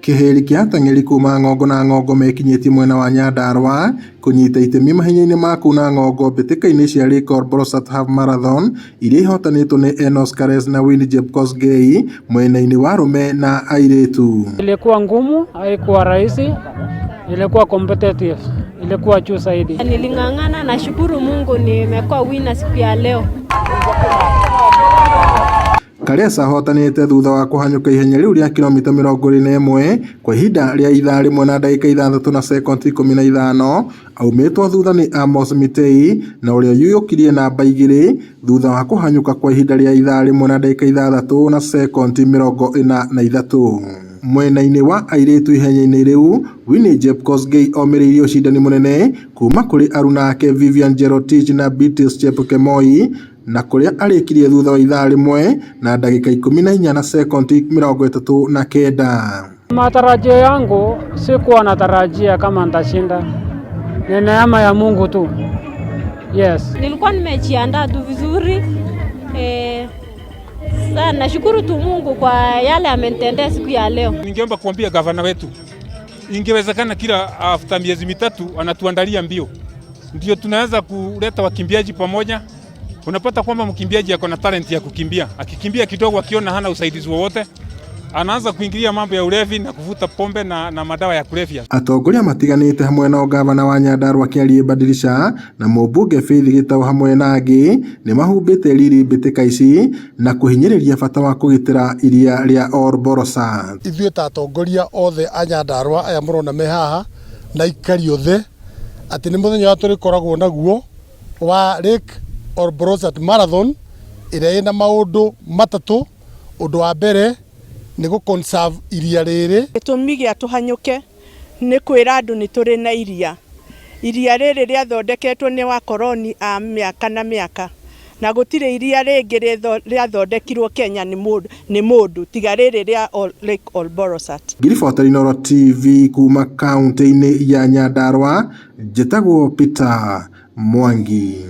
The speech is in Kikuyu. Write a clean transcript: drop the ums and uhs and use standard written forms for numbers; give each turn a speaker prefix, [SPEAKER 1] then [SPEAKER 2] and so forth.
[SPEAKER 1] Kĩhĩri kĩa ateng'eri kuma ng'ongo na ng'ongo mekinyĩtie mwena wa Nyandarua kũnyita itemi mahenya-inĩ ma kuna ng'ongo mbĩtĩka-inĩ cia Lake Olbolosat Half Marathon iria ihotanĩtwo nĩ Enos Kares na Winnie Jepkosgei mwena-inĩ wa arũme na airĩtu.
[SPEAKER 2] Ilikuwa ngumu, haikuwa rahisi, ilikuwa competitive, ilikuwa juu zaidi.
[SPEAKER 3] Niling'ang'ana, nashukuru Mungu nimekuwa winner siku ya leo.
[SPEAKER 1] Karesa ahotanĩte thutha wa kũhanyũka ihenya rĩu rĩa kilomita 21 kwa ihinda rĩa ithaa rĩmwe na ndagĩka 6 na sekondi 15 aumĩtwo thutha nĩ Amos Mitei na ũrĩa ũiyũkirie namba 2 thutha wa kũhanyũka kwa ihinda rĩa ithaa rĩmwe na ndagĩka 6 na sekondi 43. Mwena-inĩ wa airĩtu ihenya-inĩ rĩu Winnie Jepkosgei omĩrĩirie ũcindani mũnene kuma kũrĩ aruna ake Vivian Jerotich na Beatrice Chepkemoi na kũrĩa arĩkirie thutha wa ithaa rĩmwe na ndagĩka 14 na sekondi 39.
[SPEAKER 2] Matarajio yangu sikuwa natarajia kama nitashinda, ni neema ya Mungu tu. Yes.
[SPEAKER 3] Nilikuwa nimejiandaa tu vizuri sana. Nashukuru tu Mungu kwa yale amenitendea siku ya leo.
[SPEAKER 4] Ningeomba kuambia gavana wetu, ingewezekana kila after miezi 3 anatuandalia mbio, ndio tunaweza kuleta wakimbiaji pamoja. Unapata kwamba mkimbiaji ako na talent ya kukimbia, akikimbia kidogo, akiona hana usaidizi wowote, anaanza kuingilia mambo ya ulevi na kuvuta pombe na madawa ya kulevya.
[SPEAKER 1] Atongoria matiganĩte hamwe na gavana wa Nyandarua Kĩarie Badilisha na mũmbunge Faith Gĩtaũ hamwe na angĩ nĩ mahumbĩte riri mbĩtĩka ici na kũhinyĩrĩria bata wa kũgitĩra iria rĩa Olbolosat.
[SPEAKER 5] Ithuĩ ta atongoria othe a Nyandarua aya mũrona me haha na aikari othe atĩ nĩ mũthenya ũrĩa tũrĩkoragwo naguo wa Lake Olbolosat Marathon ĩrĩa ĩna maũndũ matatũ. Ũndũ wa mbere nĩ gũ conserve iria rĩrĩ.
[SPEAKER 6] Gĩtũmi gĩa tũhanyũke nĩ kwĩra andũ nĩ tũrĩ na iria. Iria rĩrĩ rĩathondeketwo nĩ wakoroni a mĩaka na mĩaka na gũtirĩ iria rĩngĩ rĩathondekirwo Kenya nĩ mũndũ tiga rĩrĩ rĩa Lake Olbolosat.
[SPEAKER 1] Ngiribota Inooro TV kuma kaunti-inĩ ya Nyandarua, njĩtagwo Peter Mwangi.